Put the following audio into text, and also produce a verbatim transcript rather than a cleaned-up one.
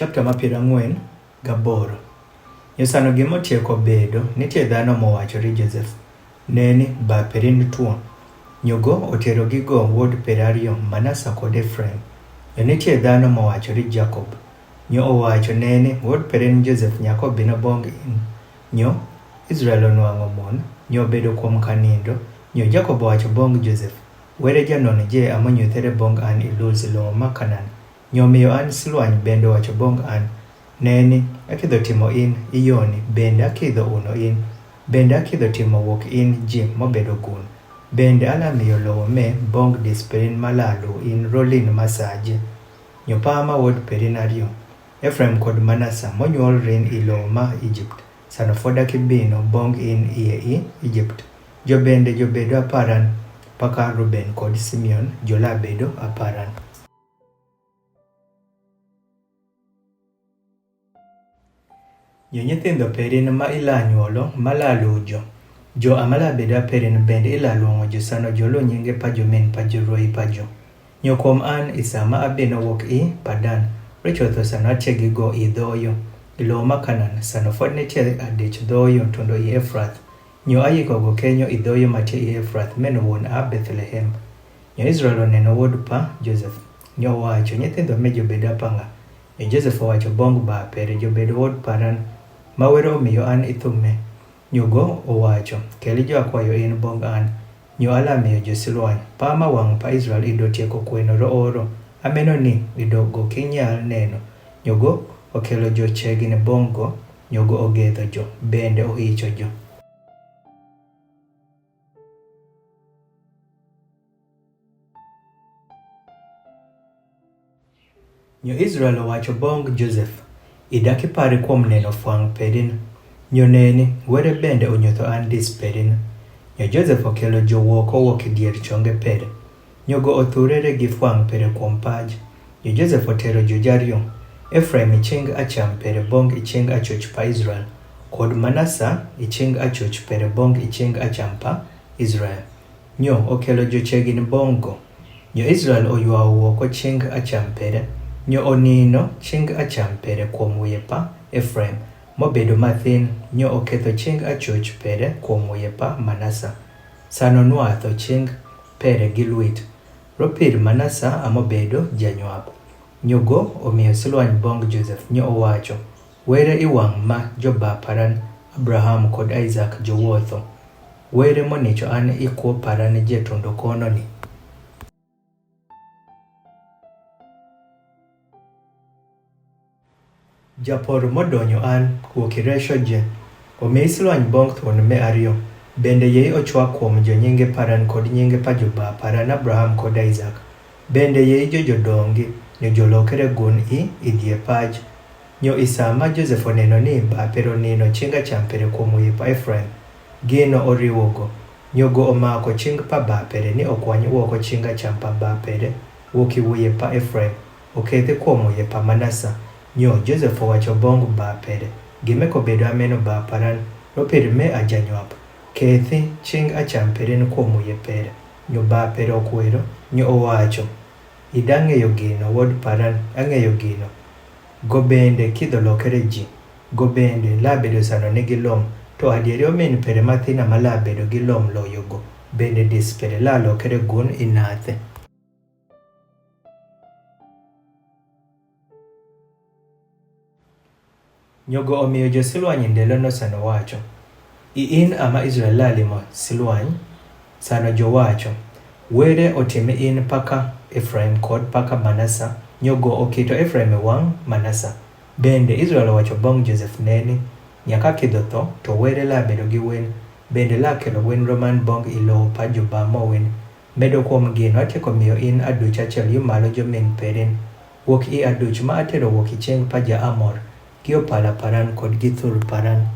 Chapter ma piero ang'wen gaboro. Nyo sano gima otieko bedo, nitie dhano mowacho ri Joseph, neni, ba peri ni tuo. Nyo go otero gigo wuod peri ariyo, Manasa kod Efraim. Nyo nitie dhano mowacho ri Jakob. Nyo owacho, neni, wuod peri ni Joseph nyako bino bong in. Nyo Israel onwang'o mon, nyo obedo kuom kanindo. Nyo Jakob owacho bong Joseph, were janon je amo nyuthere bong an iluz lo ma Kanan. Nyo miyo an silwany bende owacho bong an, neni, akidho timo in iyoni, bende akidho uno in, bende akidho timo wuok in ji mobedo gun. Bende ala miyo lowo me bong dis perin malalu in rolin masaji. Nyo pa ma wuod perin ariyo, Efraim kod Manasa, monyuol rin i lowo ma Egypt, sano foda kibino bong in iye i Egypt. Jo bende jo bedo aparan, paka Ruben kod Simeon, jo la bedo aparan. Nyo nyithindo perin ma ila nyuolo, ma la lujo. Jo amala beda perin bende ila luongo jo sano jo lo nyinge pa jo min pa jo roi pa jo. Nyo kuom an, i sama abino wuok i Padan, richotho sano atiegi go i dhoyo, i lowo ma Kanan, sano fod nitie adich dhoyo tundo i Efrath. Nyo ayiko go kenyo i dhoyo matie i Efrath, meno wuon a Bethlehem. Nyo Israel oneno wuod pa Joseph. Nyo owacho, nyithindo me jo beda panga. Nyo Joseph owacho bong ba pere jo bedo wuod Paran, ma were omiyo an ithume. Nyo go owacho, keli jo akwayo in bong an. Nyo ala miyo jo silwany. Pa ma wang pa Israel ido tieko kweno ro oro. Ameno ni ido go kinyal neno. Nyo go okelo jo chegi ne bong go. Nyo go ogetho jo. Bende ohicho jo. Nyo Israel owacho bong Joseph, idaki pare kuom neno fwang perin. Nyo neni, were bende onyotho an dis perin. Nyo Joseph okelo jo wuok owuok i dier chonge pere. Nyo go othurere gi fwang pere kuom paj. Nyo Joseph otero jo jariyo, Efraim i ching acham pere bong i ching achoch pa Israel, kod Manasa i ching achoch pere bong i ching acham pa Israel. Nyo okelo jo chegi ne bong go. Nyo Israel oywa owuok o ching acham pere. Nyo onino ching acham pere kuom wiye pa Efraim, mobedo mathin. Nyo oketho ching achoch pere kuom wiye pa Manasa. Sano nwatho ching pere gi lwit. Ropir Manasa amobedo janywap. Nyo go omiyo silwany bong Joseph. Nyo owacho, were i wang ma jo ba Paran, Abraham kod Isaac jo wuotho. Were monicho an ikwo Paran je tundo kono ni. Japor modonyo an, wuok iresho je. Omi silwany bong thuon me ariyo. Bende yei ochwa kuom jo nyinge Paran kod nyinge pa jo ba Paran, Abraham kod Isaac. Bende yei jo jodongi, nyo jolokere gun i, i die paj. Nyo i sama Joseph oneno ni ba pere onino ching acham pere kuom wiye pa Efraim. Gino oriwo go. Nyo go omako ching pa ba pere ni okwany wuok o ching acham pa ba pere, wuok i wiye pa Efraim, okethi kuom wiye pa Manasa. Nyo Joseph owacho bong ba pere, gime kobedo ameno ba Paran, ropir me ajanywap. Kethi ching acham pere ni kuom wiye pere. Nyo ba pere okwero, nyo owacho, ida ng'eyo gino, wuod Paran, ang'eyo gino. Go bende kidho lokere ji. Go bende la bedo sano nigi lom. To adieri omin pere mathin ama la bedo gi lom loyo go. Bende dis pere la lokere gun inathe. Nyo go omiyo jo silwany ndelo no sano wacho, i in ama Israel la limo silwany, sano jo wacho, were otime in paka Efraim kod paka Manasa. Nyo go okito Efraim e wang Manasa. Bende Israel owacho bong Joseph neni, nyaka kidho tho, to were la bedo gi wen, bende la kelo wen roman bong i lowo pa jo ba mo wen. Medo kuom gino atieko miyo in aduch achiel yu malo jo min perin. Wuok i aduch ma atero wuok i ching pa ja Amor, gi opala Paran kod gi thur Paran.